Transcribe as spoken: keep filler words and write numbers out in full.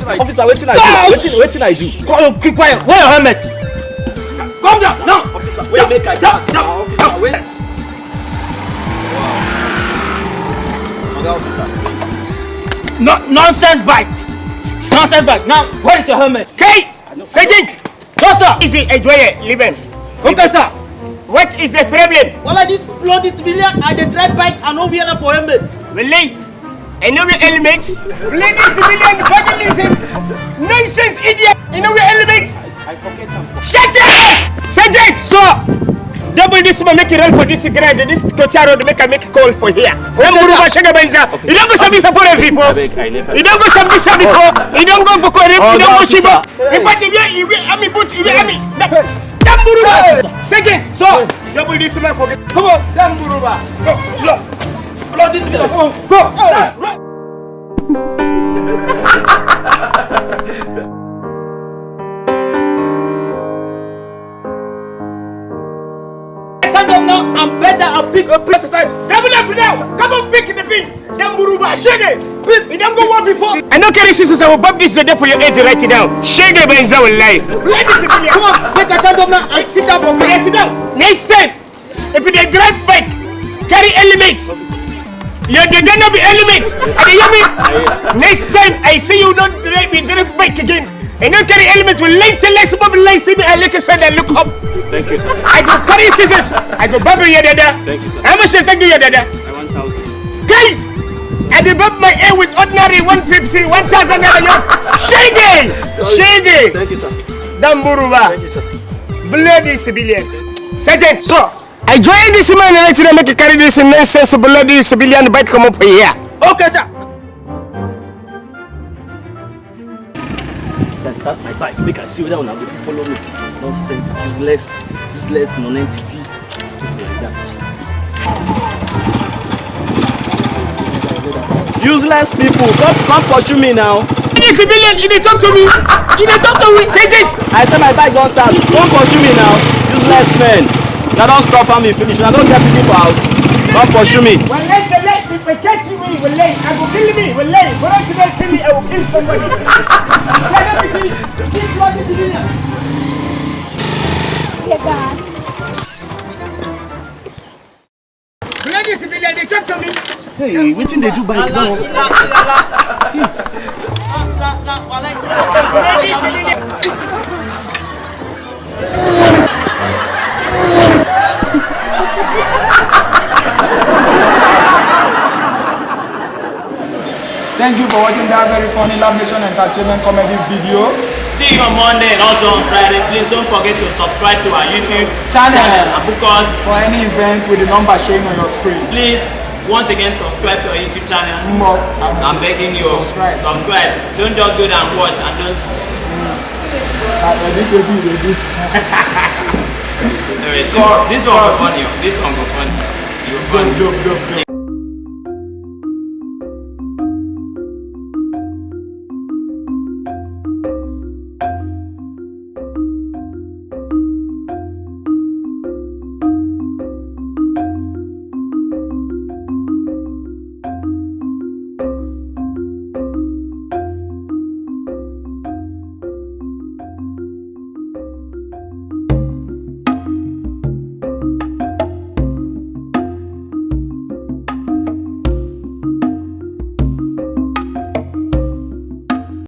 Officer, wetin I do? Wetin, wetin I do? Come, keep quiet. Where your helmet? Come down now. Officer, wait, make I down, down, officer, wait. Oga officer, see. No, nonsense bike. Nonsense bike. Now, where is your helmet? Hey, Sergeant. Yes, sir. Easy, enjoy it. Leave him. Okay, sir. What is the problem? Well, like this bloody civilian, I dey drive bike, I no wear am for helmet. Really? I no wear helmet. Bloody civilian, bloody listen. Nonsense idiot. I no wear helmet. Shut up! Sergeant! So, double this man make it run for this ground, this Kocha road, make I make call for here. Don't move over, shake a banza. You don't go some disappointed people. You don't go some disappointed people. You don't go Boko Haram, you don't go Shiba. In fact, if you, if you, I mean, put, if you, I mean, don't move over. Second, so, double this man for. Come on. Don't move over. Go, go. Bloody civilian, come on. Go. Stand up now and bend down and pick a piece of side. Double up now. Come on, pick the thing. Don't move over. Shake it. You don't go one before. I no carry scissors, I will bump this today for your head right now. Shege banza wallahi. Let this be. Come on, better stand up now and sit down for me. Yes, sit down. Next time, if you dey drive bike, carry helmet. Your dede no be helmet. I dey hear me. Next time I see you, don't drive, you drive bike again. And don't carry helmet with late, less mobile, late, see me, I look aside, I look up. Thank you, sir. I go carry scissors. I go bump your dede. Thank you, sir. How much you take do your dede? One thousand. Kai! I dey bump my head with ordinary one fifty, one thousand naira. Shege! Sorry. Shege! Thank you, sir. Damburuba. Thank you, sir. Bloody civilian. Sergeant, sir. I join this man and I say make you carry this nonsense bloody civilian bike come up here. Okay, sir. That, that's my bike. Make I see whether una go fit follow me. Nonsense, useless, useless non-entity. People like that. Useless people, come, come pursue me now. This civilian, you dey talk to me. You dey talk to me, Sergeant. I say my bike don start. Come pursue me now. Useless men. Una don suffer me finish. Una no get pikin for house. Come pursue me. Wallahi, wallahi, if they catch me, wallahi, I go kill me, wallahi. But if they kill me, I will kill somebody. Let me kill you. Kill bloody civilian. Bloody civilian, they talk to me. Hey, wetin dey do bike now? Bloody civilian. Thank you for watching that very funny Love Nation Entertainment comedy video. See you on Monday and also on Friday. Please don't forget to subscribe to our YouTube channel. Channel and book us for any event with the number showing on your screen. Please, once again, subscribe to our YouTube channel. More. I'm begging you. Subscribe. Subscribe. Don't just go there and watch and don't. Ah, ready, ready, ready. Anyway, this, this one go funny. This one go funny. You go funny. Dope, dope, dope, dope.